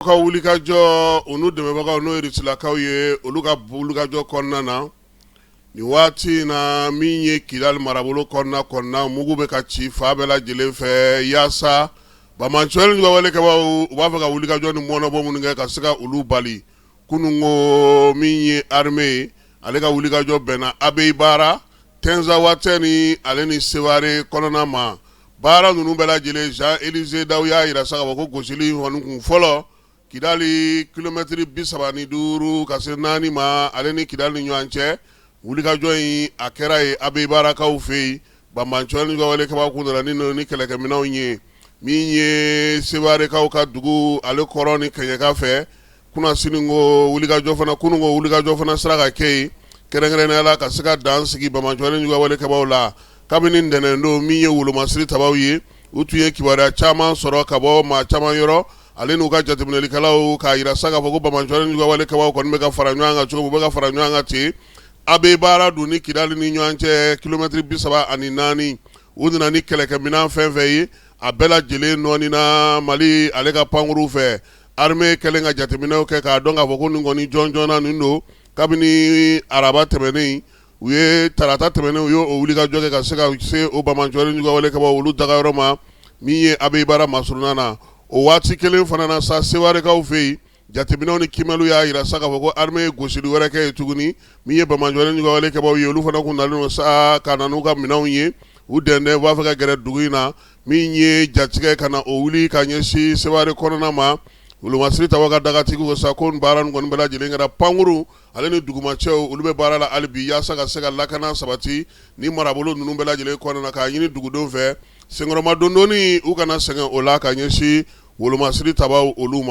Ka wulikajɔ, u n'u dɛmɛbagaw, n'o ye Rusilakaw ye, olu ka wulikajɔ kɔnɔna na nin waati in na, min ye Kidali marabolo kɔnɔna, mugu bɛ ka ci fan bɛɛ lajɛlen fɛ yaasa banbaanci juguwalekɛbaw, u b'a fɛ ka wulikajɔ ni mɔnɔbɔ minnu kɛ ka se ka olu bali. Kunun ko min ye armée ye, ale ka wulikajɔ bɛnna Abeibara, Tɛnzawatɛni ale ni Seware kɔnɔna ma. Baara ninnu bɛɛ lajɛlen, Jean Élisée Dao y'a jira sa k'a fɔ ko gosili kɔni kun fɔlɔ Kidali kilomɛtiri 35 ka se 4 ma, ale ni Kidali ni ɲɔgɔn cɛ. Wulikajɔ in a kɛra yen Abeyibarakaw fɛ yen. Banbaanci juguwalekɛbaw kun nana ni kɛlɛkɛminɛnw ye. Min ye Sewarekaw ka dugu ale kɔrɔn ni kɛɲɛka fɛ, kunasini ko wulikajɔ fana, kunun ko wulikajɔ fana sera ka kɛ yen, kɛrɛnkɛrɛnnenya la ka se ka dan sigi banbaanci juguwalekɛbaw la. Kabini ntɛnɛn don, min ye wolomasiri tabaw ye, u tun ye kibaruya caman sɔrɔ ka bɔ maa caman yɔrɔ ale n'u ka jateminɛlikɛlaw, k'a jira sa k'a fɔ ko banbaanci juguwalekɛbaw kɔni bɛ ka fara ɲɔgɔn kan cogo min, u bɛ ka fara ɲɔgɔn kan ten. Abeyibara dun ni Kidali ni ɲɔgɔn cɛ kilomɛtiri 34, u nana ni kɛlɛkɛminɛn fɛn fɛn ye, a bɛɛ lajɛlen nɔɔnina Mali ale ka pankurun fɛ. Armée kɛlen ka jateminɛw kɛ k'a dɔn k'a fɔ ko nin kɔni jɔnjɔnna nin don, kabini araba tɛmɛnen, u ye tarata tɛmɛnen, u ye o wulikajɔ kɛ ka se ka se o banbaanci juguwalekɛbaw olu dagayɔrɔ ma, min ye Abeyibara masurunna na. O waati kelen fana na sa, Sewarekaw fɛ yen, jateminɛw ni kiimɛliw y'a jira sa k'a fɔ ko armée ye gosili wɛrɛ kɛ yen tuguni. Min ye banbaanci juguwalekɛbaw ye, olu fana kun nalen don sa ka na n'u ka minɛnw ye, u dɛndɛn u b'a fɛ ka gɛrɛ dugu in na. Min ye jatigɛ ka na o wuli ka ɲɛsin Seware kɔnɔna ma, wolomasiri tabaw ka dagatigi ko sa ko baara nin kɔni bɛɛ lajɛlen kɛra. Pankurun ale ni dugumacɛw, olu bɛ baara la hali bi yaasa ka se ka lakana sabati ni marabolo ninnu bɛɛ lajɛlen kɔnɔna na, k'a ɲini dugudenw fɛ senkɔrɔmadondonni u kana sɛgɛn o la ka ɲɛsin wolomasiri tabaw olu ma.